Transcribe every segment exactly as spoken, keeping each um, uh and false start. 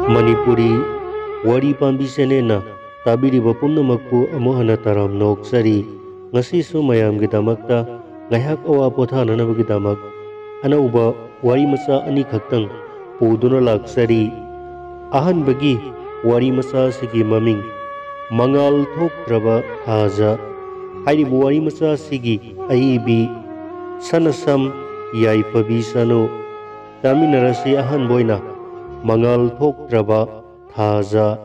ꯃꯅꯤꯄꯨꯔꯤ ꯋꯥꯔꯤ ꯄꯥꯝꯕꯤ ꯆꯦꯅꯦꯜꯅ ꯇꯥꯕꯤꯔꯤꯕ ꯄꯨꯝꯅꯃꯛꯄꯨ ꯑꯃꯨꯛ ꯍꯟꯅ ꯇꯔꯥꯝꯅ ꯑꯣꯛꯆꯔꯤ꯫ ꯉꯁꯤꯁꯨ ꯃꯌꯥꯝꯒꯤꯗꯃꯛꯇ ꯉꯥꯏꯍꯥꯛ ꯑꯋꯥ ꯄꯣꯊꯥꯅꯅꯕꯒꯤꯗꯃꯛ ꯑꯅꯧꯕ ꯋꯥꯔꯤ ꯃꯆꯥ ꯑꯅꯤꯈꯛꯇꯪ ꯄꯨꯗꯨꯅ ꯂꯥꯛꯆꯔꯤ꯫ ꯑꯍꯥꯟꯕꯒꯤ ꯋꯥꯔꯤ ꯃꯆꯥ ꯑꯁꯤꯒꯤ ꯃꯃꯤꯡ ꯃꯉꯥꯜ ꯊꯣꯛꯇ꯭ꯔꯕ ꯊꯥꯖ꯫ ꯍꯥꯏꯔꯤꯕ ꯋꯥꯔꯤ ꯃꯆꯥ ꯑꯁꯤꯒꯤ ꯑꯏꯕꯤ ꯁꯅꯁꯝ ꯌꯥꯏꯐꯕꯤ ꯁꯅꯨ꯫ ꯇꯥꯃꯤꯟꯅꯔꯁꯤ ꯑꯍꯥꯟꯕ ꯑꯣꯏꯅ ꯃꯉꯥꯜ ꯊꯣꯛꯇ꯭ꯔꯕ ꯊꯥꯖ꯫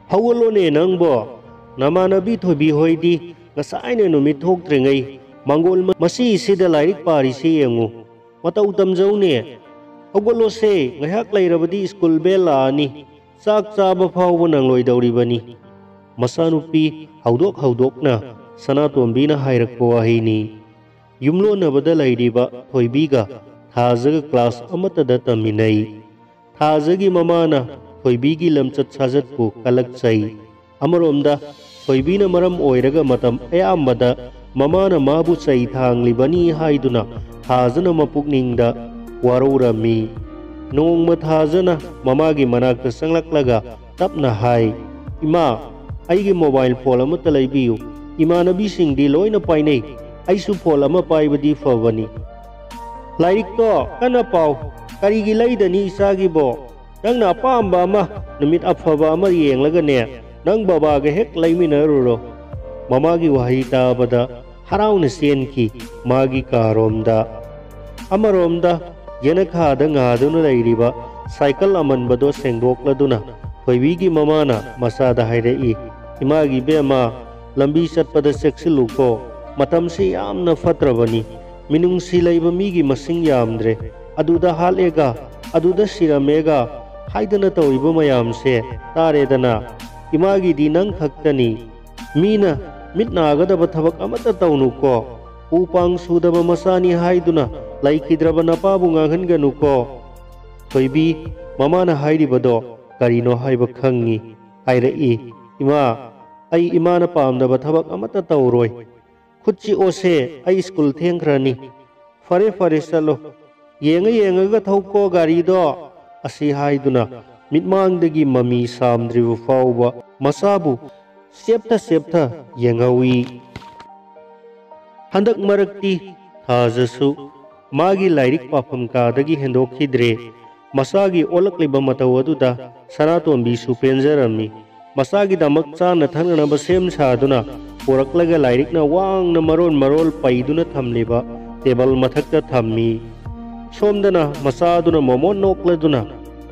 ꯍꯧꯒꯠꯂꯣꯅꯦ ꯅꯪꯕꯣ! ꯅꯃꯥꯟꯅꯕꯤ ꯊꯣꯏꯕꯤ ꯍꯣꯏꯗꯤ ꯉꯁꯥꯏꯅ ꯅꯨꯃꯤꯠ ꯊꯣꯛꯇ꯭ꯔꯤꯉꯩ ꯃꯪꯒꯣꯜ ꯃ-, ꯃꯁꯤꯁꯤꯗ ꯂꯥꯏꯔꯤꯛ ꯄꯥꯔꯤꯁꯤ ꯌꯦꯡꯉꯨ꯫ ꯃꯇꯧ ꯇꯝꯖꯧꯅꯦ꯫ ꯍꯧꯒꯠꯂꯣꯁꯦ, ꯉꯥꯏꯍꯥꯛ ꯂꯩꯔꯕꯗꯤ ꯁ꯭ꯀꯨꯜ ꯕꯦꯜ ꯂꯥꯛꯑꯅꯤ꯫ ꯆꯥꯛ ꯆꯥꯕ ꯐꯥꯎꯕ ꯅꯪꯂꯣꯏꯗꯧꯔꯤꯕꯅꯤ꯫ ꯃꯆꯥꯅꯨꯄꯤ ꯍꯧꯗꯣꯛ ꯍꯧꯗꯣꯛꯅ ꯁꯅꯥꯇꯣꯝꯕꯤꯅ ꯍꯥꯏꯔꯛꯄ ꯋꯥꯍꯩꯅꯤ꯫ ꯌꯨꯝꯂꯣꯟꯅꯕꯗ ꯂꯩꯔꯤꯕ ꯊꯣꯏꯕꯤꯒ ꯊꯥꯖꯒ ꯀ꯭ꯂꯥꯁ ꯑꯃꯠꯇꯗ ꯇꯝꯃꯤꯟꯅꯩ꯫ ꯊꯥꯖꯒꯤ ꯃꯃꯥꯅ ꯊꯣꯏꯕꯤꯒꯤ ꯂꯝꯆꯠ ꯁꯥꯖꯠꯄꯨ ꯀꯜꯂꯛꯆꯩ꯫ ꯑꯃꯔꯣꯝꯗ ꯊꯣꯏꯕꯤꯅ ꯃꯔꯝ ꯑꯣꯏꯔꯒ ꯃꯇꯝ ꯑꯌꯥꯝꯕꯗ ꯃꯃꯥꯅ ꯃꯥꯕꯨ ꯆꯩ ꯊꯥꯡꯂꯤꯕꯅꯤ ꯍꯥꯏꯗꯨꯅ ꯊꯥꯖꯅ ꯃꯄꯨꯛꯅꯤꯡꯗ ꯋꯥꯔꯧꯔꯝꯃꯤ꯫ ꯅꯣꯡꯃ ꯊꯥꯖꯅ ꯃꯃꯥꯒꯤ ꯃꯅꯥꯛꯇ ꯆꯪꯂꯛꯂꯒ ꯇꯞꯅ ꯍꯥꯏ, "ꯏꯃꯥ, ꯑꯩꯒꯤ ꯃꯣꯕꯥꯏꯜ ꯐꯣꯟ ꯑꯃꯠꯇ ꯂꯩꯕꯤꯌꯨ꯫ ꯏꯃꯥꯟꯅꯕꯤꯁꯤꯡꯗꯤ ꯂꯣꯏꯅ ꯄꯥꯏꯅꯩ, ꯑꯩꯁꯨ ꯐꯣꯟ ꯑꯃ ꯄꯥꯏꯕꯗꯤ ꯐꯕꯅꯤ꯫" "ꯂꯥꯏꯔꯤꯛꯇꯣ ꯀꯟꯅ ꯄꯥꯎ꯫ ꯀꯔꯤꯒꯤ ꯂꯩꯗꯅꯤ ꯏꯆꯥꯒꯤꯕꯣ? ꯅꯪꯅ ꯑꯄꯥꯝꯕ ꯑꯃ ꯅꯨꯃꯤꯠ ꯑꯐꯕ ꯑꯃ ꯌꯦꯡꯂꯒꯅꯦ, ꯅꯪ ꯕꯕꯥꯒ ꯍꯦꯛ ꯂꯩꯃꯤꯟꯅꯔꯨꯔꯣ꯫" ꯃꯃꯥꯒꯤ ꯋꯥꯍꯩ ꯇꯥꯕꯗ ꯍꯔꯥꯎꯅ ꯆꯦꯟꯈꯤ ꯃꯥꯒꯤ ꯀꯥꯔꯣꯝꯗ꯫ ꯑꯃꯔꯣꯝꯗ ꯌꯦꯅꯈꯥꯗ ꯉꯥꯗꯨꯅ ꯂꯩꯔꯤꯕ ꯁꯥꯏꯀꯜ ꯑꯃꯟꯕꯗꯣ ꯁꯦꯡꯗꯣꯛꯂꯗꯨꯅ ꯊꯣꯏꯕꯤꯒꯤ ꯃꯃꯥꯅ ꯃꯆꯥꯗ ꯍꯥꯏꯔꯛꯏ, "ꯏꯃꯥꯒꯤ ꯏꯕꯦꯝꯃ, ꯂꯝꯕꯤ ꯆꯠꯄꯗ ꯆꯦꯛꯁꯤꯜꯂꯨꯀꯣ꯫ ꯃꯇꯝꯁꯤ ꯌꯥꯝꯅ ꯐꯠꯇ꯭ꯔꯕꯅꯤ꯫ ꯃꯤꯅꯨꯡꯁꯤ ꯂꯩꯕ ꯃꯤꯒꯤ ꯃꯁꯤꯡ ꯌꯥꯝꯗ꯭ꯔꯦ꯫ ꯑꯗꯨꯗ ꯍꯥꯠꯂꯦꯒ, ꯑꯗꯨꯗ ꯁꯤꯔꯝꯃꯦꯒ ꯍꯥꯏꯗꯅ ꯇꯧꯔꯤꯕ ꯃꯌꯥꯝꯁꯦ ꯇꯥꯔꯦꯗꯅ꯫ ꯏꯃꯥꯒꯤꯗꯤ ꯅꯪ ꯈꯛꯇꯅꯤ꯫ ꯃꯤꯅ ꯃꯤꯠ ꯅꯥꯒꯗꯕ ꯊꯕꯛ ꯑꯃꯠꯇ ꯇꯧꯅꯨꯀꯣ꯫ ꯎ ꯄꯥꯡ ꯁꯨꯗꯕ ꯃꯆꯥꯅꯤ ꯍꯥꯏꯗꯨꯅ ꯂꯩꯈꯤꯗ꯭ꯔꯕ ꯅꯄꯥꯕꯨ ꯉꯥꯡꯍꯟꯒꯅꯨꯀꯣ꯫" ꯊꯣꯏꯕꯤ, ꯃꯃꯥꯅ ꯍꯥꯏꯔꯤꯕꯗꯣ ꯀꯔꯤꯅꯣ ꯍꯥꯏꯕ ꯈꯪꯉꯤ꯫ ꯍꯥꯏꯔꯛꯏ, "ꯏꯃꯥ, ꯑꯩ ꯏꯃꯥꯅ ꯄꯥꯝꯗꯕ ꯊꯕꯛ ꯑꯃꯠꯇ ꯇꯧꯔꯣꯏ꯫ ꯈꯨꯠ ꯆꯤꯛꯑꯣꯁꯦ, ꯑꯩ ꯁ꯭ꯀꯨꯜ ꯊꯦꯡꯈ꯭ꯔꯅꯤ꯫" "ꯐꯔꯦ, ꯐꯔꯦ, ꯆꯠꯂꯣ꯫ ꯌꯦꯡꯉ ꯌꯦꯡꯉꯒ ꯊꯧꯀꯣ ꯒꯥꯔꯤꯗꯣ꯫ ꯑꯁꯤ ꯍꯥꯏꯗꯨꯅ ꯃꯤꯠꯃꯥꯡꯗꯒꯤ ꯃꯃꯤ ꯁꯥꯝꯗ꯭ꯔꯤꯕ ꯐꯥꯎꯕ ꯃꯆꯥꯕꯨ ꯆꯦꯞꯊ ꯆꯦꯞꯊ ꯌꯦꯡꯍꯧꯏ꯫ ꯍꯟꯗꯛ ꯃꯔꯛꯇꯤ ꯊꯥꯖꯁꯨ ꯃꯥꯒꯤ ꯂꯥꯏꯔꯤꯛ ꯄꯥꯐꯝ ꯀꯥꯗꯒꯤ ꯍꯦꯟꯗꯣꯛꯈꯤꯗ꯭ꯔꯦ꯫ ꯃꯆꯥꯒꯤ ꯑꯣꯜꯂꯛꯂꯤꯕ ꯃꯇꯧ ꯑꯗꯨꯗ ꯁꯅꯥꯇꯣꯝꯕꯤꯁꯨ ꯄꯦꯟꯖꯔꯝꯃꯤ꯫ ꯃꯆꯥꯒꯤꯗꯃꯛ ꯆꯥꯅ ꯊꯛꯅꯅꯕ ꯁꯦꯝ ꯁꯥꯗꯨꯅ ꯄꯨꯔꯛꯂꯒ ꯂꯥꯏꯔꯤꯛꯅ ꯋꯥꯡꯅ ꯃꯔꯣꯜ ꯃꯔꯣꯜ ꯄꯩꯗꯨꯅ ꯊꯝꯂꯤꯕ ꯇꯦꯕꯜ ꯃꯊꯛꯇ ꯊꯝꯃꯤ꯫ ꯁꯣꯝꯗꯅ ꯃꯆꯥꯗꯨꯅ ꯃꯣꯃꯣꯟ ꯅꯣꯛꯂꯗꯨꯅ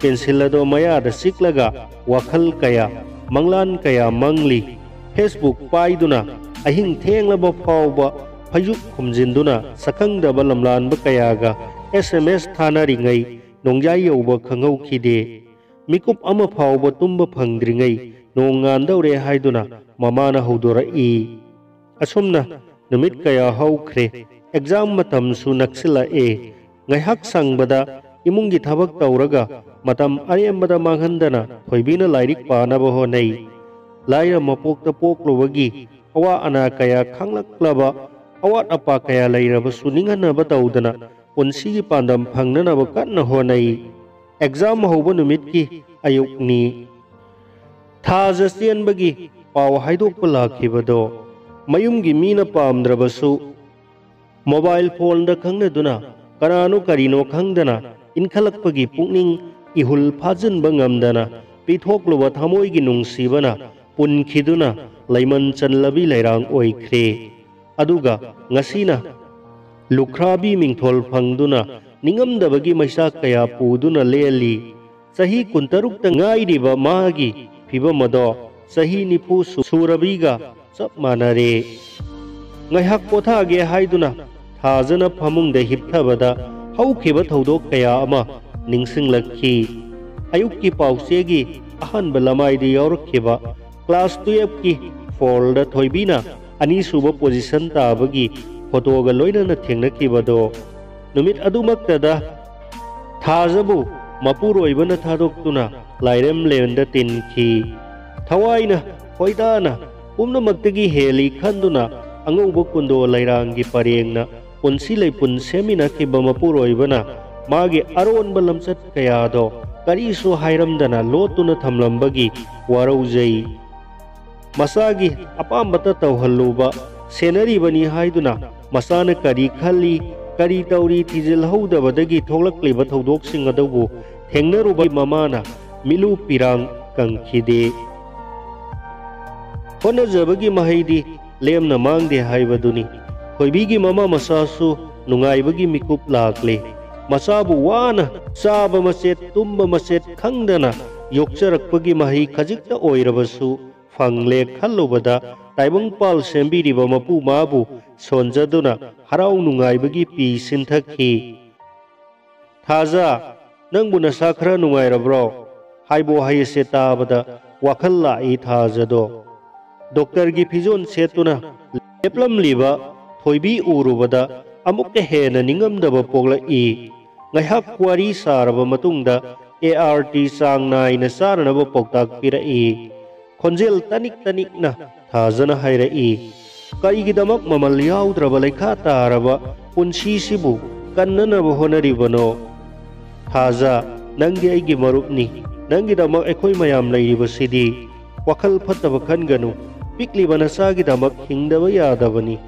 ꯄꯦꯟꯁꯤꯜ ꯑꯗꯣ ꯃꯌꯥꯗ ꯆꯤꯛꯂꯒ ꯋꯥꯈꯜ ꯀꯌꯥ, ꯃꯪꯂꯥꯟ ꯀꯌꯥ ꯃꯪꯂꯤ꯫ Facebook ꯄꯥꯏꯗꯨꯅ ꯑꯍꯤꯡ ꯊꯦꯡꯂꯕ ꯐꯥꯎꯕ ꯐꯩꯖꯨꯞ ꯈꯨꯝꯖꯤꯟꯗꯨꯅ ꯁꯛꯈꯪꯗꯕ ꯂꯝꯂꯥꯟꯕ ꯀꯌꯥꯒ S M S ꯊꯥꯅꯔꯤꯉꯩ ꯅꯣꯡꯌꯥꯏ ꯌꯧꯕ ꯈꯪꯍꯧꯈꯤꯗꯦ꯫ ꯃꯤꯀꯨꯞ ꯑꯃ ꯐꯥꯎꯕ ꯇꯨꯝꯕ ꯐꯪꯗ꯭ꯔꯤꯉꯩ ꯅꯣꯡ ꯉꯥꯟꯗꯧꯔꯦ ꯍꯥꯏꯗꯨꯅ ꯃꯃꯥꯅ ꯍꯧꯗꯣꯔꯛꯏ꯫ ꯑꯁꯨꯝꯅ ꯅꯨꯃꯤꯠ ꯀꯌꯥ ꯍꯧꯈ꯭ꯔꯦ꯫ Exam ꯃꯇꯝꯁꯨ ꯅꯛꯁꯤꯜꯂꯛꯑꯦ꯫ ꯉꯥꯏꯍꯥꯛ ꯁꯪꯕꯗ ꯏꯃꯨꯡꯒꯤ ꯊꯕꯛ ꯇꯧꯔꯒ ꯃꯇꯝ ꯑꯔꯦꯝꯕꯗ ꯃꯥꯡꯍꯟꯗꯅ ꯊꯣꯏꯕꯤꯅ ꯂꯥꯏꯔꯤꯛ ꯄꯥꯅꯕ ꯍꯣꯠꯅꯩ꯫ ꯂꯥꯏꯔ ꯃꯄꯣꯛꯇ ꯄꯣꯛꯂꯨꯕꯒꯤ ꯑꯋꯥ ꯑꯅꯥ ꯀꯌꯥ ꯈꯪꯂꯛꯂꯕ, ꯑꯋꯥꯠ ꯑꯄꯥ ꯀꯌꯥ ꯂꯩꯔꯕꯁꯨ ꯅꯤꯡꯍꯟꯅꯕ ꯇꯧꯗꯅ ꯄꯨꯟꯁꯤꯒꯤ ꯄꯥꯟꯗꯝ ꯐꯪꯅꯅꯕ ꯀꯟꯅ ꯍꯣꯠꯅꯩ꯫ Exam ꯍꯧꯕ ꯅꯨꯃꯤꯠꯀꯤ ꯑꯌꯨꯛꯅꯤ꯫ ꯊꯥꯖ ꯆꯦꯟꯕꯒꯤ ꯄꯥꯎ ꯍꯥꯏꯗꯣꯛꯄ ꯂꯥꯛꯈꯤꯕꯗꯣ ꯃꯌꯨꯝꯒꯤ ꯃꯤꯅ ꯄꯥꯝꯗ꯭ꯔꯕꯁꯨ mobile phoneꯗ ꯈꯪꯅꯗꯨꯅ ꯀꯅꯥꯅꯣ ꯀꯔꯤꯅꯣ ꯈꯪꯗꯅ ꯏꯟꯈꯠꯂꯛꯄꯒꯤ ꯄꯨꯛꯅꯤꯡ ꯏꯍꯨꯜ ꯐꯥꯖꯤꯟꯕ ꯉꯝꯗꯅ ꯄꯤꯊꯣꯛꯂꯨꯕ ꯊꯃꯣꯏꯒꯤ ꯅꯨꯡꯁꯤꯕꯅ ꯄꯨꯟꯈꯤꯗꯨꯅ ꯂꯩꯃꯟ ꯆꯜꯂꯕꯤ ꯂꯩꯔꯥꯡ ꯑꯣꯏꯈ꯭ꯔꯦ꯫ ꯑꯗꯨꯒ ꯉꯁꯤꯅ ꯂꯨꯈ꯭ꯔꯥꯕꯤ ꯃꯤꯡꯊꯣꯜ ꯐꯪꯗꯨꯅ ꯅꯤꯡꯉꯝꯗꯕꯒꯤ ꯃꯩꯆꯥꯛ ꯀꯌꯥ ꯄꯨꯗꯨꯅ ꯂꯦꯜꯂꯤ꯫ ꯆꯍꯤ ꯀꯨꯟꯇꯔꯨꯛꯇ ꯉꯥꯏꯔꯤꯕ ꯃꯥꯒꯤ ꯐꯤꯕꯝ ꯑꯗꯣ ꯆꯍꯤ ꯅꯤꯐꯨ ꯁꯨ-, ꯁꯨꯔꯕꯤꯒ ꯆꯞ ꯃꯥꯟꯅꯔꯦ꯫ ꯉꯥꯏꯍꯥꯛ ꯄꯣꯊꯥꯒꯦ ꯍꯥꯏꯗꯨꯅ ꯊꯥꯖꯅ ꯐꯃꯨꯡꯗ ꯍꯤꯞꯊꯕꯗ ꯍꯧꯈꯤꯕ ꯊꯧꯗꯣꯛ ꯀꯌꯥ ꯑꯃ ꯅꯤꯡꯁꯤꯡꯂꯛꯈꯤ꯫ ꯑꯌꯨꯛꯀꯤ ꯄꯥꯎꯆꯦꯒꯤ ꯑꯍꯥꯟꯕ ꯂꯃꯥꯏꯗ ꯌꯥꯎꯔꯛꯈꯤꯕ class twelveꯀꯤ pollꯗ ꯊꯣꯏꯕꯤꯅ ꯑꯅꯤꯁꯨꯕ position ꯇꯥꯕꯒꯤ photoꯒ ꯂꯣꯏꯅꯅ ꯊꯦꯡꯅꯈꯤꯕꯗꯣ ꯅꯨꯃꯤꯠ ꯑꯗꯨꯃꯛꯇꯗ ꯊꯥꯖꯕꯨ ꯃꯄꯨꯔꯣꯏꯕꯅ ꯊꯥꯗꯣꯛꯇꯨꯅ ꯂꯥꯏꯔꯦꯝꯂꯦꯟꯗ ꯇꯤꯟꯈꯤ꯫ ꯊꯋꯥꯏꯅ ꯈꯣꯏꯗꯥꯅ ꯄꯨꯝꯅꯃꯛꯇꯒꯤ ꯍꯦꯜꯂꯤ ꯈꯟꯗꯨꯅ ꯑꯉꯧꯕ ꯀꯨꯟꯗꯣ ꯂꯩꯔꯥꯡꯒꯤ ꯄꯔꯦꯡꯅ ꯄꯨꯟꯁꯤ ꯂꯩꯄꯨꯟ ꯁꯦꯝꯃꯤꯟꯅꯈꯤꯕ ꯃꯄꯨꯔꯣꯏꯕꯅ ꯃꯥꯒꯤ ꯑꯔꯣꯟꯕ ꯂꯝꯆꯠ ꯀꯌꯥꯗꯣ ꯀꯔꯤꯁꯨ ꯍꯥꯏꯔꯝꯗꯅ ꯂꯣꯠꯇꯨꯅ ꯊꯝꯂꯝꯕꯒꯤ ꯋꯥꯔꯧꯖꯩ꯫ ꯃꯆꯥꯒꯤ ꯑꯄꯥꯝꯕꯇ ꯇꯧꯍꯜꯂꯨꯕ, ꯁꯦꯟꯅꯔꯤꯕꯅꯤ ꯍꯥꯏꯗꯨꯅ ꯃꯆꯥꯅ ꯀꯔꯤ ꯈꯜꯂꯤ, ꯀꯔꯤ ꯇꯧꯔꯤ ꯊꯤꯖꯤꯜꯍꯧꯗꯕꯗꯒꯤ ꯊꯣꯛꯂꯛꯂꯤꯕ ꯊꯧꯗꯣꯛꯁꯤꯡ ꯑꯗꯨꯕꯨ ꯊꯦꯡꯅꯔꯨꯕ ꯃꯃꯥꯅ ꯃꯤꯠꯂꯨ ꯄꯤꯔꯥꯡ ꯀꯪꯈꯤꯗꯦ꯫ ꯍꯣꯠꯅꯖꯕꯒꯤ ꯃꯍꯩꯗꯤ ꯂꯦꯝꯅ ꯃꯥꯡꯗꯦ ꯍꯥꯏꯕꯗꯨꯅꯤ꯫ ꯊꯣꯏꯕꯤꯒꯤ ꯃꯃꯥ ꯃꯆꯥꯁꯨ ꯅꯨꯡꯉꯥꯏꯕꯒꯤ ꯃꯤꯀꯨꯞ ꯂꯥꯛꯂꯦ꯫ ꯃꯆꯥꯕꯨ ꯋꯥꯅ ꯆꯥꯕ ꯃꯆꯦꯠ, ꯇꯨꯝꯕ ꯃꯆꯦꯠ ꯈꯪꯗꯅ ꯌꯣꯛꯆꯔꯛꯄꯒꯤ ꯃꯍꯩ ꯈꯖꯤꯛꯇ ꯑꯣꯏꯔꯕꯁꯨ ꯐꯪꯂꯦ ꯈꯜꯂꯨꯕꯗ, ꯇꯥꯏꯕꯪꯄꯥꯜ ꯁꯦꯝꯕꯤꯔꯤꯕ ꯃꯄꯨ ꯃꯥꯕꯨ ꯁꯣꯟꯖꯗꯨꯅ ꯍꯔꯥꯎ ꯅꯨꯡꯉꯥꯏꯕꯒꯤ ꯄꯤ ꯁꯤꯟꯊꯈꯤ꯫ "ꯊꯥꯖ, ꯅꯪꯕꯨ ꯅꯁꯥ ꯈꯔ ꯅꯨꯡꯉꯥꯏꯔꯕ꯭ꯔꯣ?" ꯍꯥꯏꯕ ꯋꯥꯍꯩ ꯑꯁꯦ ꯇꯥꯕꯗ ꯋꯥꯈꯜ ꯂꯥꯛꯏ ꯊꯥꯖꯗꯣ꯫ ꯗꯣꯛꯇꯔꯒꯤ ꯐꯤꯖꯣꯜ ꯁꯦꯠꯇꯨꯅ ꯂꯦꯞꯂꯝꯂꯤꯕ ꯊꯣꯏꯕꯤ ꯎꯔꯨꯕꯗ ꯑꯃꯨꯛꯀ ꯍꯦꯟꯅ ꯅꯤꯡꯉꯝꯗꯕ ꯄꯣꯛꯂꯛꯏ꯫ ꯉꯥꯏꯍꯥꯛ ꯋꯥꯔꯤ ꯁꯥꯔꯕ ꯃꯇꯨꯡꯗ ꯑꯦ ꯑꯥꯔ ꯇꯤ ꯆꯥꯡ ꯅꯥꯏꯅ ꯆꯥꯅꯅꯕ ꯄꯥꯎꯇꯥꯛ ꯄꯤꯔꯛꯏ꯫ ꯈꯣꯟꯖꯦꯜ ꯇꯅꯤꯛ ꯇꯅꯤꯛꯅ ꯊꯥꯖꯅ ꯍꯥꯏꯔꯛꯏ, "ꯀꯔꯤꯒꯤꯗꯃꯛ ꯃꯃꯜ ꯌꯥꯎꯗ꯭ꯔꯕ ꯂꯩꯈꯥ ꯇꯥꯔꯕ ꯄꯨꯟꯁꯤꯁꯤꯕꯨ ꯀꯟꯅꯅꯕ ꯍꯣꯠꯅꯔꯤꯕꯅꯣ? ꯊꯥꯖ, ꯅꯪꯗꯤ ꯑꯩꯒꯤ ꯃꯔꯨꯞꯅꯤ꯫ ꯅꯪꯒꯤꯗꯃꯛ ꯑꯩꯈꯣꯏ ꯃꯌꯥꯝ ꯂꯩꯔꯤꯕꯁꯤꯗꯤ꯫ ꯋꯥꯈꯜ ꯐꯠꯇꯕ ꯈꯟꯒꯅꯨ꯫ ꯄꯤꯛꯂꯤꯕ ꯅꯆꯥꯒꯤꯗꯃꯛ ꯍꯤꯡꯗꯕ ꯌꯥꯗꯕꯅꯤ"꯫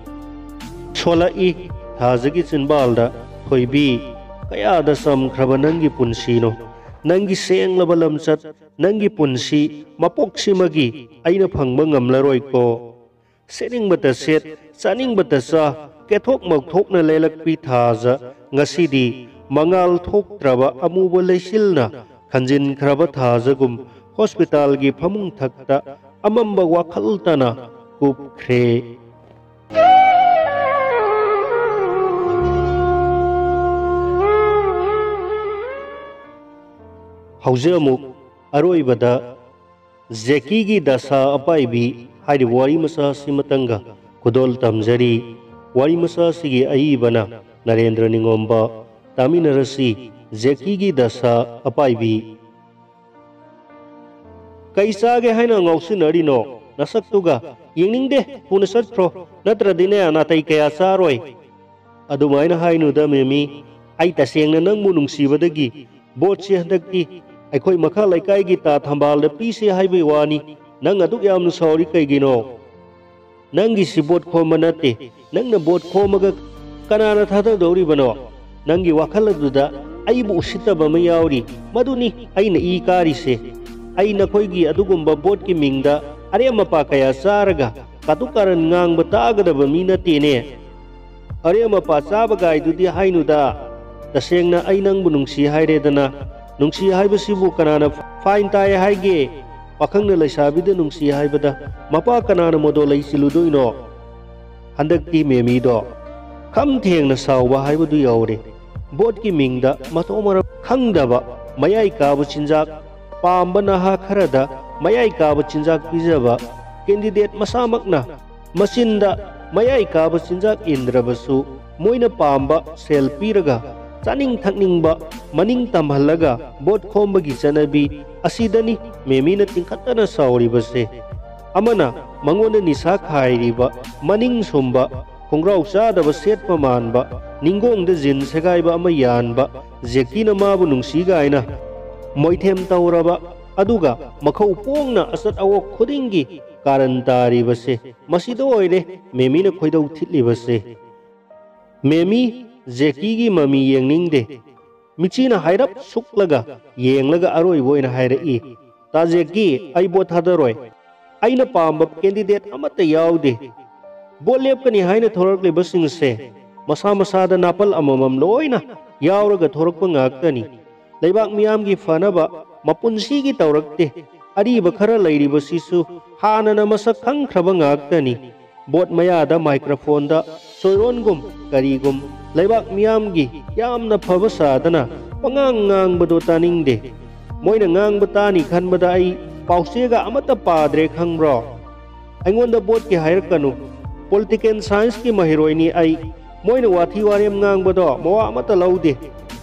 ꯁꯣꯜꯂꯛꯏ ꯊꯥꯖꯒꯤ ꯆꯤꯟꯕꯥꯜꯗ ꯊꯣꯏꯕꯤ ꯀꯌꯥꯗ ꯆꯝꯈ꯭ꯔꯕ ꯅꯪꯒꯤ ꯄꯨꯟꯁꯤꯅꯣ꯫ ꯅꯪꯒꯤ ꯁꯦꯡꯂꯕ ꯂꯝꯆꯠ, ꯅꯪꯒꯤ ꯄꯨꯟꯁꯤ ꯃꯄꯣꯛꯁꯤꯃꯒꯤ ꯑꯩꯅ ꯐꯪꯕ ꯉꯝꯂꯔꯣꯏꯀꯣ꯫ ꯁꯦꯠꯅꯤꯡꯕꯇ ꯁꯦꯠ, ꯆꯥꯅꯤꯡꯕꯇ ꯆꯥ, ꯀꯦꯊꯣꯛ ꯃꯧꯊꯣꯛꯅ ꯂꯦꯜꯂꯛꯄꯤ ꯊꯥꯖ ꯉꯁꯤꯗꯤ ꯃꯉꯥꯜ ꯊꯣꯛꯇ꯭ꯔꯕ ꯑꯃꯨꯕ ꯂꯩꯆꯤꯜꯅ ꯈꯟꯖꯤꯟꯈ꯭ꯔꯕ ꯊꯥꯖꯒꯨꯝ ꯍꯣꯁꯄꯤꯇꯥꯜꯒꯤ ꯐꯃꯨꯡ ꯊꯛꯇ ꯑꯃꯝꯕ ꯋꯥꯈꯜꯇꯅ ꯀꯨꯞꯈ꯭ꯔꯦ꯫ ꯍꯧꯖꯤꯛ ꯑꯃꯨꯛ ꯑꯔꯣꯏꯕꯗ ꯖꯦꯀꯤꯒꯤ ꯗꯁꯥ ꯑꯄꯥꯏꯕꯤ ꯍꯥꯏꯔꯤꯕ ꯋꯥꯔꯤ ꯃꯆꯥ ꯑꯁꯤ ꯃꯇꯪꯒ ꯈꯨꯗꯣꯜ ꯇꯝꯖꯔꯤ꯫ ꯋꯥꯔꯤ ꯃꯆꯥ ꯑꯁꯤꯒꯤ ꯑꯏꯕꯅ ꯅꯔꯦꯟꯗ꯭ꯔ ꯅꯤꯉꯣꯝꯕ꯫ ꯇꯥꯃꯤꯟꯅꯔꯁꯤ ꯖꯦꯀꯤꯒꯤ ꯗꯁꯥ ꯑꯄꯥꯏꯕꯤ꯫ "ꯀꯩ ꯆꯥꯒꯦ ꯍꯥꯏꯅ ꯉꯥꯎꯁꯤꯟꯅꯔꯤꯅꯣ? ꯅꯁꯛꯇꯨꯒ ꯌꯦꯡꯅꯤꯡꯗꯦ, ꯊꯨꯅ ꯆꯠꯈ꯭ꯔꯣ, ꯅꯠꯇ꯭ꯔꯗꯤꯅꯦ ꯅꯥꯇꯩ ꯀꯌꯥ ꯆꯥꯔꯣꯏ"꯫ "ꯑꯗꯨꯃꯥꯏꯅ ꯍꯥꯏꯅꯨꯗ ꯃꯦꯃꯤ, ꯑꯩ ꯇꯁꯦꯡꯅ ꯅꯪꯕꯨ ꯅꯨꯡꯁꯤꯕꯗꯒꯤ ꯚꯣꯠꯁꯤ ꯍꯟꯗꯛꯇꯤ ꯑꯩꯈꯣꯏ ꯃꯈꯥ ꯂꯩꯀꯥꯏꯒꯤ ꯇꯥ ꯊꯝꯕꯥꯜꯗ ꯄꯤꯁꯦ ꯍꯥꯏꯕꯒꯤ ꯋꯥꯅꯤ꯫ ꯅꯪ ꯑꯗꯨꯛ ꯌꯥꯝꯅ ꯁꯥꯎꯔꯤ ꯀꯩꯒꯤꯅꯣ? ꯅꯪꯒꯤꯁꯤ ꯚꯣꯠ ꯈꯣꯝꯕ ꯅꯠꯇꯦ꯫ ꯅꯪꯅ ꯚꯣꯠ ꯈꯣꯝꯃꯒ ꯀꯅꯥꯅ ꯊꯥꯗꯗꯧꯔꯤꯕꯅꯣ? ꯅꯪꯒꯤ ꯋꯥꯈꯜ ꯑꯗꯨꯗ ꯑꯩꯕꯨ ꯎꯁꯤꯠꯇꯕ ꯑꯃ ꯌꯥꯎꯔꯤ꯫ ꯃꯗꯨꯅꯤ ꯑꯩꯅ ꯏ ꯀꯥꯔꯤꯁꯦ꯫ ꯑꯩ ꯅꯈꯣꯏꯒꯤ ꯑꯗꯨꯒꯨꯝꯕ ꯚꯣꯠꯀꯤ ꯃꯤꯡꯗ ꯑꯔꯦꯝ ꯑꯄꯥ ꯀꯌꯥ ꯆꯥꯔꯒ ꯀꯥꯇꯨ ꯀꯥꯔꯟ ꯉꯥꯡꯕ ꯇꯥꯒꯗꯕ ꯃꯤ ꯅꯠꯇꯦꯅꯦ꯫ ꯑꯔꯦꯝ ꯑꯄꯥ ꯆꯥꯕꯒꯥꯏꯗꯨꯗꯤ ꯍꯥꯏꯅꯨꯗ꯫ ꯇꯁꯦꯡꯅ ꯑꯩ ꯅꯪꯕꯨ ꯅꯨꯡꯁꯤ ꯍꯥꯏꯔꯦꯗꯅ꯫ ꯅꯨꯡꯁꯤ ꯍꯥꯏꯕꯁꯤꯕꯨ ꯀꯅꯥꯅ ꯐꯥꯏꯟ ꯇꯥꯏ ꯍꯥꯏꯒꯦ? ꯄꯥꯈꯪꯅ ꯂꯩꯁꯥꯕꯤꯗ ꯅꯨꯡꯁꯤ ꯍꯥꯏꯕꯗ ꯃꯄꯥ ꯀꯅꯥꯅ ꯃꯣꯗꯣ ꯂꯩꯁꯤꯜꯂꯨꯗꯣꯏꯅꯣ? ꯍꯟꯗꯛꯇꯤ ꯃꯦꯃꯤꯗꯣ ꯈꯝ ꯊꯦꯡꯅ ꯁꯥꯎꯕ ꯍꯥꯏꯕꯗꯨ ꯌꯧꯔꯦ꯫ ꯚꯣꯠꯀꯤ ꯃꯤꯡꯗ ꯃꯊꯣꯡ ꯃꯔꯝ ꯈꯪꯗꯕ, ꯃꯌꯥꯏ ꯀꯥꯕ ꯆꯤꯟꯖꯥꯛ ꯄꯥꯝꯕ ꯅꯍꯥ ꯈꯔꯗ ꯃꯌꯥꯏ ꯀꯥꯕ ꯆꯤꯟꯖꯥꯛ ꯄꯤꯖꯕ, ꯀꯦꯟꯗꯤꯗꯦꯠ ꯃꯁꯥꯃꯛꯅ ꯃꯆꯤꯟꯗ ꯃꯌꯥꯏ ꯀꯥꯕ ꯆꯤꯟꯖꯥꯛ ꯏꯟꯗ꯭ꯔꯕꯁꯨ ꯃꯣꯏꯅ ꯄꯥꯝꯕ ꯁꯦꯜ ꯄꯤꯔꯒ ꯆꯥꯅꯤꯡ ꯊꯛꯅꯤꯡꯕ ꯃꯅꯤꯡ ꯇꯝꯍꯜꯂꯒ ꯚꯣꯠ ꯈꯣꯝꯕꯒꯤ ꯆꯠꯅꯕꯤ ꯑꯁꯤꯗꯅꯤ ꯃꯦꯃꯤꯅ ꯇꯤꯡꯈꯠꯇꯅ ꯁꯥꯎꯔꯤꯕꯁꯦ꯫ ꯑꯃꯅ ꯃꯉꯣꯟꯗ ꯅꯤꯁꯥ ꯈꯥꯏꯔꯤꯕ, ꯃꯅꯤꯡ ꯁꯨꯝꯕ, ꯈꯣꯡꯒ꯭ꯔꯥꯎ ꯆꯥꯗꯕ ꯁꯦꯠꯄ ꯃꯥꯟꯕ, ꯅꯤꯡꯒꯣꯡꯗ ꯖꯤꯟ ꯁꯦꯒꯥꯏꯕ ꯑꯃ ꯌꯥꯟꯕ ꯖꯦꯀꯤꯅ ꯃꯥꯕꯨ ꯅꯨꯡꯁꯤ ꯀꯥꯏꯅ ꯃꯣꯏꯊꯦꯝ ꯇꯧꯔꯕ, ꯑꯗꯨꯒ ꯃꯈꯧ ꯄꯣꯡꯅ ꯑꯆꯠ ꯑꯋꯣꯛ ꯈꯨꯗꯤꯡꯒꯤ ꯀꯥꯔꯟ ꯇꯥꯔꯤꯕꯁꯦ꯫ ꯃꯁꯤꯗ ꯑꯣꯏꯔꯦ ꯃꯦꯃꯤꯅ ꯈꯣꯏꯗꯧ ꯊꯤꯠꯂꯤꯕꯁꯦ꯫ ꯃꯦꯃꯤ, ꯖꯦꯀꯤꯒꯤ ꯃꯃꯤ ꯌꯦꯡꯅꯤꯡꯗꯦ꯫ ꯃꯤꯆꯤꯅ ꯍꯥꯏꯔꯞ ꯁꯨꯛꯂꯒ ꯌꯦꯡꯂꯒ ꯑꯔꯣꯏꯕ ꯑꯣꯏꯅ ꯍꯥꯏꯔꯛꯏ, "ꯇꯥ ꯖꯦꯀꯤ, ꯑꯩ ꯚꯣꯠ ꯊꯥꯗꯔꯣꯏ꯫ ꯑꯩꯅ ꯄꯥꯝꯕ ꯀꯦꯟꯗꯤꯗꯦꯠ ꯑꯃꯠꯇ ꯌꯥꯎꯗꯦ꯫ ꯚꯣꯠ ꯂꯦꯞꯀꯅꯤ ꯍꯥꯏꯅ ꯊꯣꯔꯛꯂꯤꯕꯁꯤꯡꯁꯦ ꯃꯁꯥ ꯃꯁꯥꯗ ꯅꯥꯄꯜ ꯑꯃꯃꯝ ꯂꯣꯏꯅ ꯌꯥꯎꯔꯒ ꯊꯣꯔꯛꯄ ꯉꯥꯛꯇꯅꯤ꯫ ꯂꯩꯕꯥꯛ ꯃꯤꯌꯥꯝꯒꯤ ꯐꯅꯕ ꯃꯄꯨꯟꯁꯤꯒꯤ ꯇꯧꯔꯛꯇꯦ꯫ ꯑꯔꯤꯕ ꯈꯔ ꯂꯩꯔꯤꯕꯁꯤꯁꯨ ꯍꯥꯟꯅꯅ ꯃꯁꯛ ꯈꯪꯈ꯭ꯔꯕ ꯉꯥꯛꯇꯅꯤ꯫ ꯚꯣꯠ ꯃꯌꯥꯗ ꯃꯥꯏꯀ꯭ꯔꯣꯐꯣꯟꯗ ꯆꯣꯏꯔꯣꯟꯒꯨꯝ ꯀꯔꯤꯒꯨꯝ ꯂꯩꯕꯥꯛ ꯃꯤꯌꯥꯝꯒꯤ ꯌꯥꯝꯅ ꯐꯕ ꯁꯥꯗꯅ ꯄꯉꯥꯡ ꯉꯥꯡꯕꯗꯣ ꯇꯥꯅꯤꯡꯗꯦ꯫ ꯃꯣꯏꯅ ꯉꯥꯡꯕ ꯇꯥꯅꯤ ꯈꯟꯕꯗ ꯑꯩ ꯄꯥꯎꯆꯦꯒ ꯑꯃꯠꯇ ꯄꯥꯗ꯭ꯔꯦ ꯈꯪꯕ꯭ꯔꯣ? ꯑꯩꯉꯣꯟꯗ ꯚꯣꯠꯀꯤ ꯍꯥꯏꯔꯛꯀꯅꯨ꯫ ꯄꯣꯂꯤꯇꯤꯀꯦꯜ ꯁꯥꯏꯟꯁꯀꯤ ꯃꯍꯩꯔꯣꯏꯅꯤ ꯑꯩ꯫ ꯃꯣꯏꯅ ꯋꯥꯊꯤ ꯋꯥꯔꯦꯝ ꯉꯥꯡꯕꯗꯣ ꯃꯋꯥ ꯑꯃꯠꯇ ꯂꯧꯗꯦ꯫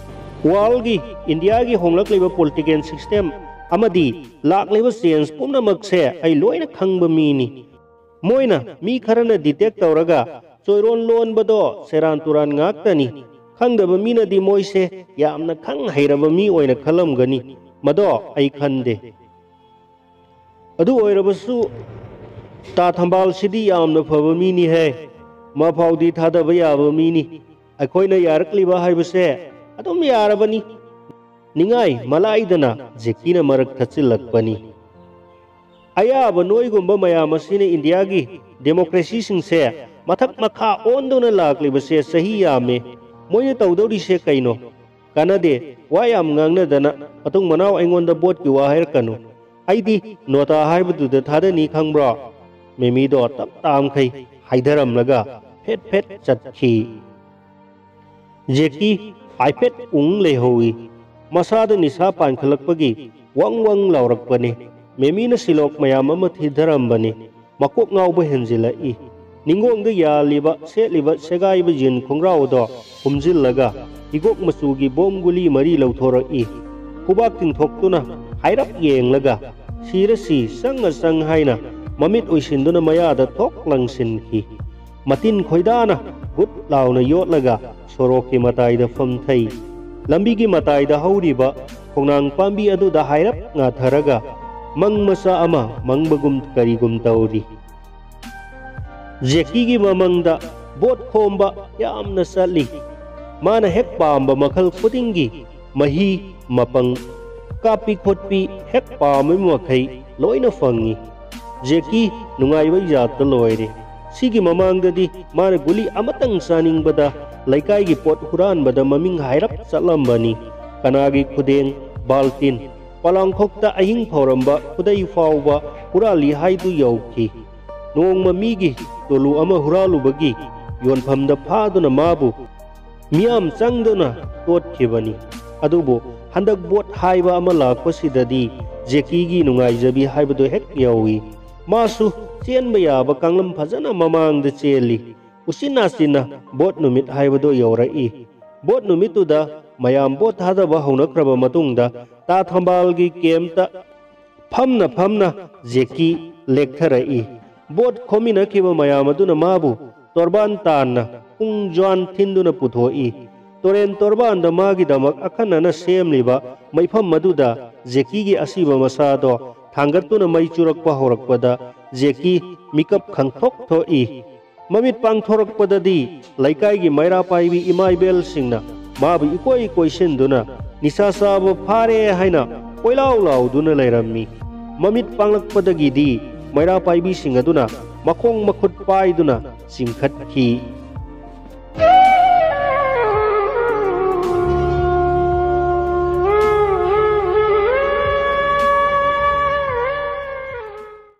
ꯋꯥꯔꯜꯒꯤ, ꯏꯟꯗꯤꯌꯥꯒꯤ ꯍꯣꯡꯂꯛꯂꯤꯕ ꯄꯣꯂꯤꯇꯤꯀꯦꯜ ꯁꯤꯁꯇꯦꯝ ꯑꯃꯗꯤ ꯂꯥꯛꯂꯤꯕ ꯆꯦꯟꯖ ꯄꯨꯝꯅꯃꯛꯁꯦ ꯑꯩ ꯂꯣꯏꯅ ꯈꯪꯕ ꯃꯤꯅꯤ꯫ ꯃꯣꯏꯅ ꯃꯤ ꯈꯔꯅ ꯗꯤꯇꯦꯛ ꯇꯧꯔꯒ ꯆꯣꯏꯔꯣꯟ ꯂꯣꯟꯕꯗꯣ ꯁꯦꯔꯥꯟ ꯇꯨꯔꯥꯟ ꯉꯥꯛꯇꯅꯤ꯫ ꯈꯪꯗꯕ ꯃꯤꯅꯗꯤ ꯃꯣꯏꯁꯦ ꯌꯥꯝꯅ ꯈꯪ ꯍꯩꯔꯕ ꯃꯤ ꯑꯣꯏꯅ ꯈꯜꯂꯝꯒꯅꯤ꯫ ꯃꯗꯣ ꯑꯩ ꯈꯟꯗꯦ꯫ ꯑꯗꯨ ꯑꯣꯏꯔꯕꯁꯨ ꯇꯥ ꯊꯝꯕꯥꯜꯁꯤꯗꯤ ꯌꯥꯝꯅ ꯐꯕ ꯃꯤꯅꯤꯍꯦ꯫ ꯃꯥꯐꯥꯎꯗꯤ ꯊꯥꯗꯕ ꯌꯥꯕ ꯃꯤꯅꯤ꯫ ꯑꯩꯈꯣꯏꯅ ꯌꯥꯔꯛꯂꯤꯕ ꯍꯥꯏꯕꯁꯦ ꯑꯗꯨꯝ ꯌꯥꯔꯕꯅꯤ꯫ ꯅꯤꯡꯉꯥꯏ ꯃꯂꯥꯏꯗꯅ ꯖꯦꯀꯤꯅ ꯃꯔꯛ ꯊꯠꯆꯤꯜꯂꯛꯄꯅꯤ꯫ ꯑꯌꯥꯕ ꯅꯣꯏꯒꯨꯝꯕ ꯃꯌꯥꯝ ꯑꯁꯤꯅ ꯏꯟꯗꯤꯌꯥꯒꯤ ꯗꯦꯃꯣꯀ꯭ꯔꯦꯁꯤꯁꯤꯡꯁꯦ ꯃꯊꯛ ꯃꯈꯥ ꯑꯣꯟꯗꯨꯅ ꯂꯥꯛꯂꯤꯕꯁꯦ ꯆꯍꯤ ꯌꯥꯝꯃꯦ꯫ ꯃꯣꯏꯅ ꯇꯧꯗꯧꯔꯤꯁꯦ ꯀꯩꯅꯣ? ꯀꯥꯟꯅꯗꯦ, ꯋꯥ ꯌꯥꯝ ꯉꯥꯡꯅꯗꯅ ꯃꯇꯨꯡ ꯃꯅꯥꯎ ꯑꯩꯉꯣꯟꯗ ꯚꯣꯠꯀꯤ ꯋꯥ ꯍꯥꯏꯔꯛꯀꯅꯨ꯫ ꯑꯩꯗꯤ ꯅꯣꯇꯥ ꯍꯥꯏꯕꯗꯨꯗ ꯊꯥꯗꯅꯤ ꯈꯪꯕ꯭ꯔꯣ? ꯃꯦꯃꯤꯗꯣ ꯇꯞ ꯇꯥꯝꯈꯩ ꯍꯥꯏꯊꯔꯝꯂꯒ ꯐꯦꯠ ꯐꯦꯠ ꯆꯠꯈꯤ꯫ ꯖꯦꯀꯤ ꯍꯥꯏꯐꯦꯠ ꯎꯪ ꯂꯩꯍꯧꯏ꯫ ꯃꯁꯥꯗ ꯅꯤꯁꯥ ꯄꯥꯟꯈꯠꯂꯛꯄꯒꯤ ꯋꯪ ꯋꯪ ꯂꯥꯎꯔꯛꯄꯅꯤ꯫ ꯃꯦꯃꯤꯅ ꯁꯤꯂꯣꯛ ꯃꯌꯥꯝ ꯑꯃ ꯊꯤꯊꯔꯝꯕꯅꯤ꯫ ꯃꯀꯣꯛ ꯉꯥꯎꯕ ꯍꯦꯟꯖꯤꯜꯂꯛꯏ꯫ ꯅꯤꯡꯒꯣꯡꯗ ꯌꯥꯜꯂꯤꯕ, ꯁꯦꯠꯂꯤꯕ ꯁꯦꯒꯥꯏꯕ ꯖꯤꯟ ꯈꯣꯡꯒ꯭ꯔꯥꯎ ꯑꯗꯣ ꯍꯨꯝꯖꯤꯜꯂꯒ ꯍꯤꯒꯣꯛ ꯃꯆꯨꯒꯤ ꯕꯣꯝ ꯒꯨꯂꯤ ꯃꯔꯤ ꯂꯧꯊꯣꯔꯛꯏ꯫ ꯈꯨꯕꯥꯛ ꯇꯤꯡꯊꯣꯛꯇꯨꯅ ꯍꯥꯏꯔꯞ ꯌꯦꯡꯂꯒ, "ꯁꯤꯔꯁꯤ, ꯆꯪꯉ ꯆꯪ" ꯍꯥꯏꯅ ꯃꯃꯤꯠ ꯎꯏꯁꯤꯟꯗꯨꯅ ꯃꯌꯥꯗ ꯊꯣꯛ ꯂꯪꯁꯤꯟꯈꯤ꯫ ꯃꯇꯤꯟ ꯈꯣꯏꯗꯥꯅ ꯒꯨꯠ ꯂꯥꯎꯅ ꯌꯣꯠꯂꯒ ꯁꯣꯔꯣꯛꯀꯤ ꯃꯇꯥꯏꯗ ꯐꯝꯊꯩ꯫ ꯂꯝꯕꯤꯒꯤ ꯃꯇꯥꯏꯗ ꯍꯧꯔꯤꯕ ꯈꯣꯡꯅꯥꯡ ꯄꯥꯝꯕꯤ ꯑꯗꯨꯗ ꯍꯥꯏꯔꯞ ꯉꯥꯊꯔꯒ ꯃꯪ ꯃꯆꯥ ꯑꯃ ꯃꯪꯕꯒꯨꯝ ꯀꯔꯤꯒꯨꯝ ꯇꯧꯔꯤ꯫ ꯖꯦꯀꯤꯒꯤ ꯃꯃꯪꯗ ꯕꯣꯠ ꯈꯣꯝꯕ ꯌꯥꯝꯅ ꯆꯠꯂꯤ꯫ ꯃꯥꯅ ꯍꯦꯛ ꯄꯥꯝꯕ ꯃꯈꯜ ꯈꯨꯗꯤꯡꯒꯤ ꯃꯍꯤ, ꯃꯄꯪ, ꯀꯥꯞꯄꯤ ꯈꯣꯠꯄꯤ ꯍꯦꯛ ꯄꯥꯝꯕ ꯃꯈꯩ ꯂꯣꯏꯅ ꯐꯪꯉꯤ꯫ ꯖꯦꯀꯤ ꯅꯨꯡꯉꯥꯏꯕ ꯖꯥꯠꯇ ꯂꯣꯏꯔꯦ꯫ ꯁꯤꯒꯤ ꯃꯃꯥꯡꯗꯗꯤ ꯃꯥꯅ ꯒꯨꯂꯤ ꯑꯃꯇꯪ ꯆꯥꯅꯤꯡꯕꯗ ꯂꯩꯀꯥꯏꯒꯤ ꯄꯣꯠ ꯍꯨꯔꯥꯟꯕꯗ ꯃꯃꯤꯡ ꯍꯥꯏꯔꯞ ꯆꯠꯂꯝꯕꯅꯤ꯫ ꯀꯅꯥꯒꯤ ꯈꯨꯗꯦꯡ, ꯕꯥꯜꯇꯤꯟ, ꯄꯣꯂꯥꯡꯈꯣꯛꯇ ꯑꯍꯤꯡ ꯐꯥꯎꯔꯝꯕ ꯈꯨꯗꯩ ꯐꯥꯎꯕ ꯍꯨꯔꯥꯜꯂꯤ ꯍꯥꯏꯗꯨ ꯌꯧꯈꯤ꯫ ꯅꯣꯡꯃ ꯃꯤꯒꯤ ꯇꯣꯂꯨ ꯑꯃ ꯍꯨꯔꯥꯜꯂꯨꯕꯒꯤ ꯌꯣꯟꯐꯝꯗ ꯐꯥꯗꯨꯅ ꯃꯥꯕꯨ ꯃꯤꯌꯥꯝ ꯆꯪꯗꯨꯅ ꯇꯣꯠꯈꯤꯕꯅꯤ꯫ ꯑꯗꯨꯕꯨ ꯍꯟꯗꯛ ꯕꯣꯠ ꯍꯥꯏꯕ ꯑꯃ ꯂꯥꯛꯄꯁꯤꯗꯗꯤ ꯖꯦꯀꯤꯒꯤ ꯅꯨꯡꯉꯥꯏꯖꯕꯤ ꯍꯥꯏꯕꯗꯨ ꯍꯦꯛ ꯌꯧꯏ꯫ ꯃꯥꯁꯨ ꯆꯦꯟꯕ ꯌꯥꯕ ꯀꯥꯡꯂꯝ ꯐꯖꯅ ꯃꯃꯥꯡꯗ ꯆꯦꯜꯂꯤ꯫ ꯎꯆꯤꯟ ꯅꯥꯆꯤꯟꯅ ꯕꯣꯠ ꯅꯨꯃꯤꯠ ꯍꯥꯏꯕꯗꯨ ꯌꯧꯔꯛꯏ꯫ ꯕꯣꯠ ꯅꯨꯃꯤꯠꯇꯨꯗ ꯃꯌꯥꯝ ꯕꯣꯠ ꯊꯥꯗꯕ ꯍꯧꯅꯈ꯭ꯔꯕ ꯃꯇꯨꯡꯗ ꯇꯥ ꯊꯝꯕꯥꯜꯒꯤ ꯀꯦꯝꯞꯇ ꯐꯝꯅ ꯐꯝꯅ ꯖꯦꯀꯤ ꯂꯦꯛꯊꯔꯛꯏ꯫ ꯕꯣꯠ ꯈꯣꯝꯃꯤꯟꯅꯈꯤꯕ ꯃꯌꯥꯝ ꯑꯗꯨꯅ ꯃꯥꯕꯨ ꯇꯣꯔꯕꯥꯟ ꯇꯥꯟꯅ ꯄꯨꯡ ꯖ꯭ꯋꯥꯟ ꯊꯤꯟꯗꯨꯅ ꯄꯨꯊꯣꯛꯏ꯫ ꯇꯨꯔꯦꯟ ꯇꯣꯔꯕꯥꯟꯗ ꯃꯥꯒꯤꯗꯃꯛ ꯑꯈꯟꯅꯅ ꯁꯦꯝꯂꯤꯕ ꯃꯩꯐꯝ ꯑꯗꯨꯗ ꯖꯦꯀꯤꯒꯤ ꯑꯁꯤꯕ ꯃꯁꯥꯗꯣ ꯊꯥꯡꯒꯠꯇꯨꯅ ꯃꯩ ꯆꯨꯔꯛꯄ ꯍꯧꯔꯛꯄꯗ ꯖꯦꯀꯤ ꯃꯤꯀꯞ ꯈꯪꯊꯣꯛ ꯊꯣꯛꯏ꯫ ꯃꯃꯤꯠ ꯄꯥꯡꯊꯣꯔꯛꯄꯗꯗꯤ ꯂꯩꯀꯥꯏꯒꯤ ꯃꯩꯔꯥ ꯄꯥꯏꯕꯤ ꯏꯃꯥ ꯏꯕꯦꯜꯁꯤꯡꯅ ꯃꯥꯕꯨ ꯏꯀꯣꯏ ꯀꯣꯏꯁꯤꯟꯗꯨꯅ ꯅꯤꯁꯥ ꯆꯥꯕ ꯐꯥꯔꯦ ꯍꯥꯏꯅ ꯀꯣꯏꯂꯥꯎ ꯂꯥꯎꯗꯨꯅ ꯂꯩꯔꯝꯃꯤ꯫ ꯃꯃꯤꯠ ꯄꯥꯡꯂꯛꯄꯗꯒꯤꯗꯤ ꯃꯩꯔꯥ ꯄꯥꯏꯕꯤꯁꯤꯡ ꯑꯗꯨꯅ ꯃꯈꯣꯡ ꯃꯈꯨꯠ ꯄꯥꯏꯗꯨꯅ ꯆꯤꯡꯈꯠꯈꯤ꯫